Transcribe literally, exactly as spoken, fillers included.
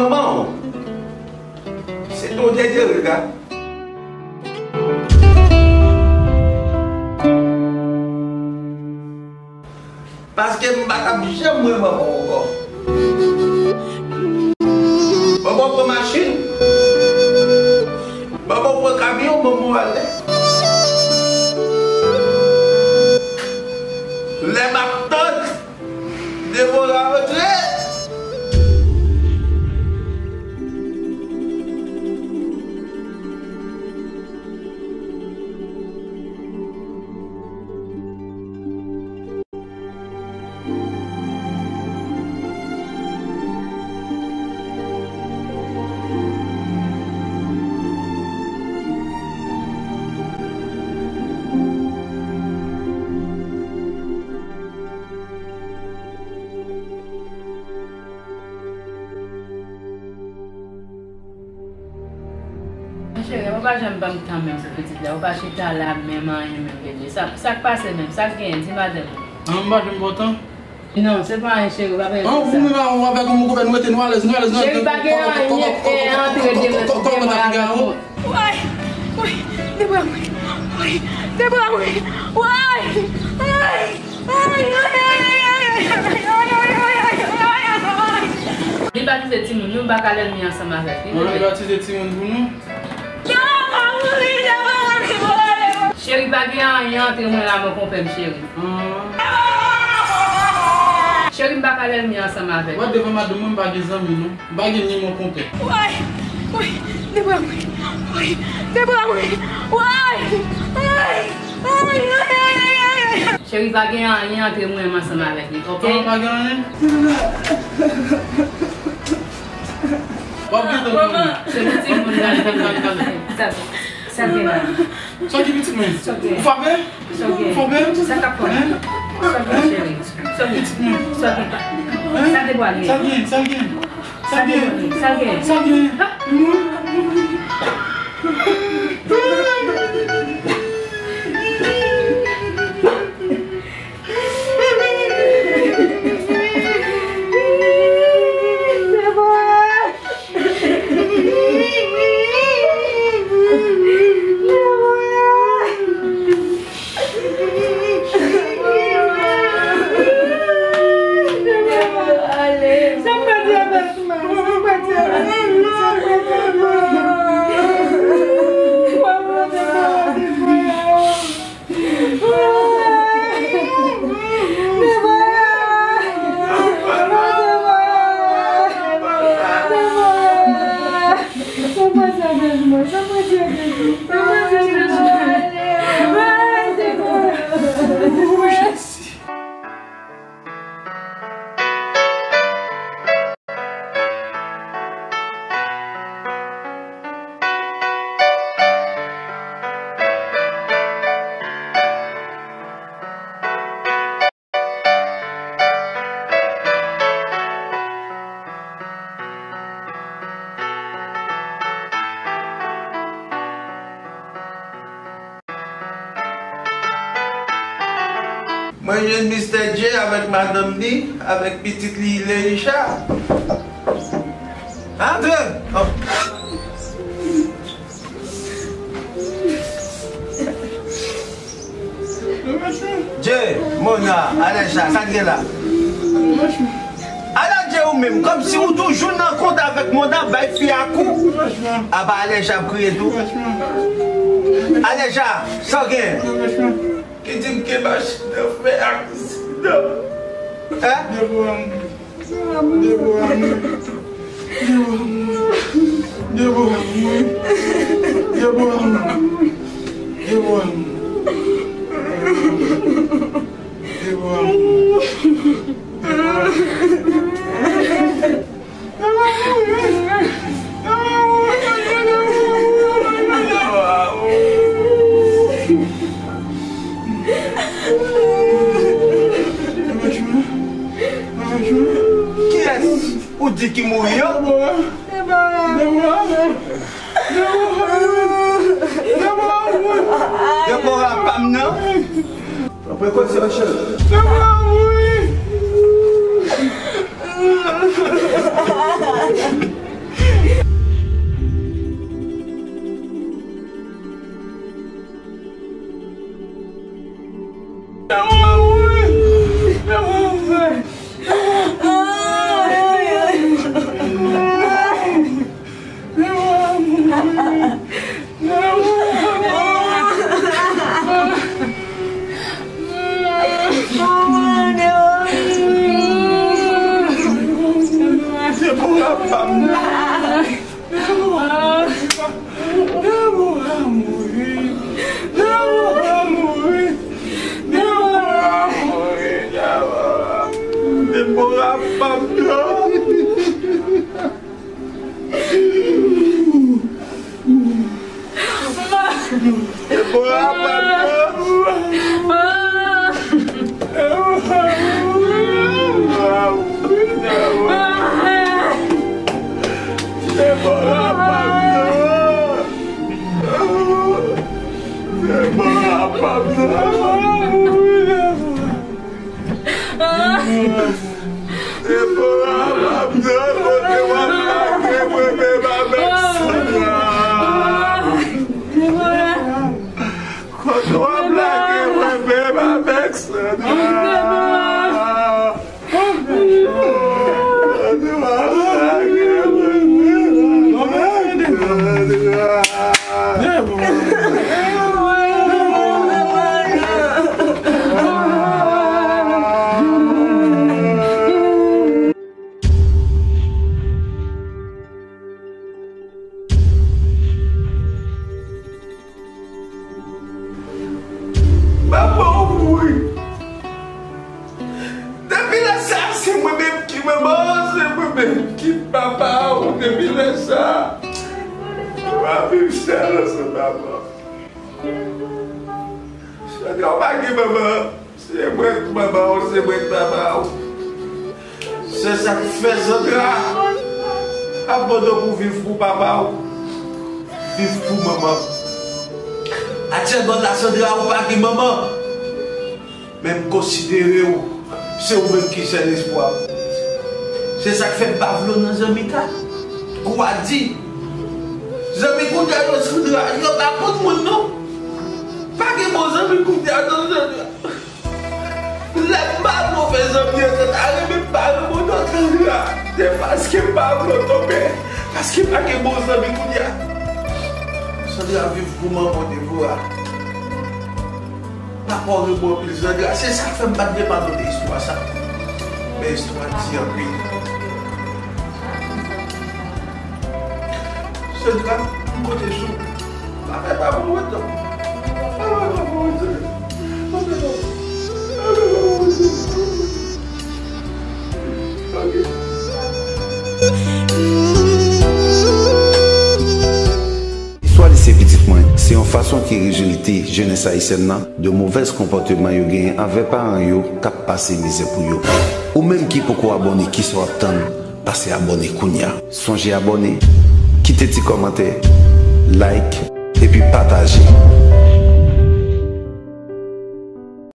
Manman w, se ton dènye rega. Paske m pa t ap janm wè manman w ankò. Manman w pran machin, manman w pran kamyon, manman w ale. Lè m ap tann, Debora antre. Cheri, ou pa janm ban m tan menm pou pitit la. Ou pa chita la menm, anyen menm, bebe. Sa, sa k pase menm? Sa k genyen? Di madanm. An, m pa janm ba w tan. Non, se pa anyen, cheri, pa fè sa. An, ou menm avèk yon moun konpè, nou rete, nou alèz, nou alèz, nou alèz. Cheri, pa gen anyen, e, antre demen, demen avèk ou. Woy! Woy! Debra mouri! Woy! Debra mouri! Woy! Woy! Li pa tizé timoun, nou pa ka lènmi ansanm avèk li. Li pa tizé timoun pou nou. Cheri, pa gen anyen antre mwen la, mon konpè m, cheri. Cheri, m pa ka lènmi ansanm avèk. Wè, devan madanm mwen, m pa gen zanmi, non. M pa gen ni mon konpè. Woy! Woy! Debra mouri! Woy! Debra mouri! Woy! Woy! Cheri, pa gen anyen antre mwen ansanm avèk li, oke? An, pa gen anyen? W ap gentan konnen. Se pitit moun nan. Sa, sa gen la. Sa ki pitit mwen? Ou frape? Ou frape? Sa k ap fè? Sa k fè, cheri? Sa gen? Pitit mwen. Sa gen? Sa gen? Sa gen? Sa gen? Sa gen? Sa gen? Mwen jwenn Mistè Dje avèk madanm li, avèk pitit li Leisha. Antre! Oh. Dje, Mona, Aleja, sa k gen la? Ala Dje ou menm, kòmsi ou toujou nan kont avèk Mona, bay fi a kou. Apa Aleja ap kriye tou? Aleja, sa w gen? Ki di m ke machin nan fè aksidan. Hein? Debora mouri. Debora mouri. Debora mouri. Debora mouri. Debora mouri. Debora mouri. Kiyès ou di ki mouri an? Debora pa m nan. Pran prekosyon, cheri. Debora mouri. Debora pa m nan. Debora mouri. Debora mouri. Debora mouri. Debora pa m nan. Debora pa m nan. Debora pa m nan. Debora pa m nan. Debora pa m nan. Kote w ap lage mwen menm avèk Sandra? Kote w ap lage mwen menm avèk Sandra? Papa w mouri. Depi lè sa a, se mwen menm ki manman w, se mwen menm ki papa w. Depi lè sa a, w ap viv sèl ansanm avè m. Sandra, w pa gen manman. Se mwen k manman w, se mwen k papa w. Se sa k fè Sandra ap mande w pou viv pou papa w, viv pou manman w. Atyèlman la, Sandra, ou pa gen manman. Men m konsidere w, se ou menm ki sèl espwa m. Se sa k fè m pa vle w nan zanmi ta. Kou a di, zanmi kounye a yo, Sandra, yo pa bon moun non. Pa gen bon zanmi kounye a non, Sandra. Lè m pa vle w fè zanmi an, sa ta renmen m pa renmen w non, Sandra. Se paske m pa vle w tonbe, paske pa gen bon zanmi kounye a. Sandra, viv pou manman w, Debora. Papa w renmen w anpil, Sandra. Se sa k fè m pa t vle pale w de istwa sa. Men istwa di anpil. Sandra, m konte sou ou. Pa fè pa bon wè non. Pa fè pa bon wè, Sandra. Pa fè pa bon. Pa fè pa bon wè, Sandra. Ok. Istwa Lise Pitit Mwen se yon fason ki rejirite jenès ayisyèn nan de movèz konpòteman yo genyen anvè paran yo k ap pase mizè pou yo. Ou menm ki poko abòne, kisa w ap tann? Pase abòne kounye a. Sonje abòne, kite ti kòmantè, like, epi pataje.